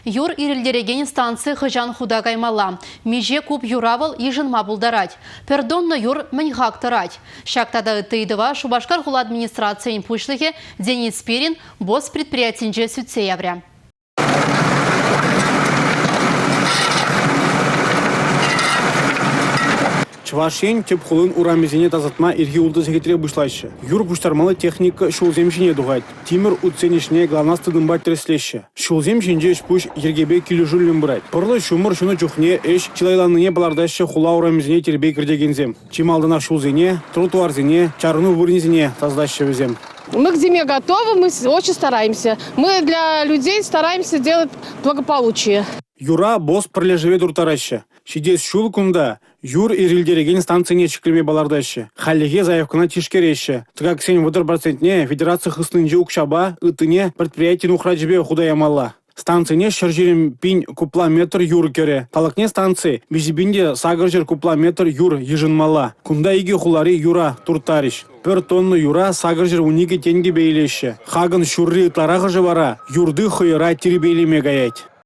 Юр ирӗлтерекен станци хӑҫан хута каймалла? Миҫе куб юра вӑл йышӑнма пултарать? Пӗр тонна юр мӗн хак тӑрать? Ҫак тата ытти ыйтӑва Шупашкар хула администрацийӗн пуҫлӑхӗ Денис Спирин БОС предприятинче сӳтсе яврӗ. Чӑваш Ен тӗп хулин урамӗсене тасатма ирхи 6 сехетре пуҫлаҫҫӗ. Юр пуҫтармалли техника ҫулсем ҫине тухать. Тимӗр утсен ӗҫне глонасс тытӑмпа тӗрӗслеҫҫӗ. Ҫулсем ҫинче ӗҫ-пуҫ йӗркепе килӗшӳллӗн пырать. Пӑрлӑ ҫумӑр ҫунӑ чухне ӗҫ чылайланнине палӑртаҫҫӗ хула урамӗсене тирпей кӗртекенсем. Чи малтанах ҫулсене, тротуарсене, чарӑну вырӑнӗсене тасатаҫҫӗ вӗсем. Мы к зиме готовы, мы очень стараемся. Мы для людей стараемся делать благополучие. Юра БОС пӗрлешӗве турттараҫҫӗ. Ҫитес ҫул кунта юр ирӗлтерекен станцине ҫӗклеме палӑртаҫҫӗ. Хальлӗхе заявкӑна тишкереҫҫӗ. Тӑкаксен 30 процентне федераци хыснинчи укҫапа, ыттине предприяти нухрачӗпе хута ямалла. Станцине 120 пин кубла метр юр кӗрӗ. Талӑкне станци 3800 кубла метр юр йышӑнмалла. Кунта икӗ хулари юра турттарӗҫ. Пӗр тонна юра 812 тенкӗпе илеҫҫӗ. Хакӑн ҫурри ытларахӑшӗ вара юрти хӑйӑра тирпейлеме каять.